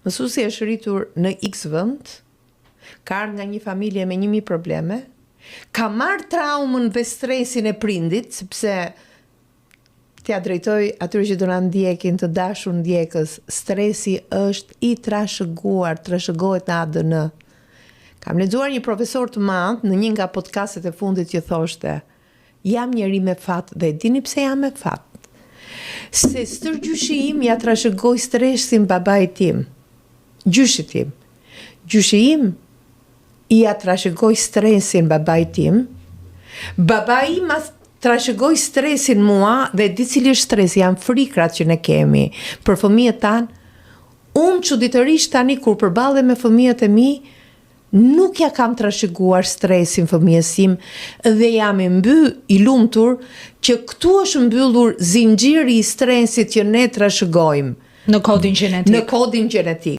Mësuesi është rritur në X vend, ka ardhur nga një familje me 1000 probleme, ka marrë traumën dhe stresin e prindit, sepse t'ja drejtoj atyre që do na ndjekin të dashur ndjekës, stresi është i trashëguar, trashëgohet në ADN. Kam lexuar një profesor të madh në një nga podcastet e fundit që thoshte, jam njeri me fat dhe e dini pse jam me fat. Se stërgjyshi im ja trashëgoi stresin babait tim, gjyshit tim. Gjyshi im ia trashëgoi stresin babait tim, babai im ma trashëgoi stresin mua dhe e di cili është stresi, janë frikrat që ne kemi për fëmijët tanë. Unë çuditërisht tani kur përballem me fëmijët e mi, nuk ja kam trashëguar stresin fëmijës sim dhe jam i mby i lumtur që këtu është mbyllur zinxhiri i stresit që ne trashëgojmë Në kodin gjenetik. në kodin gjenetik.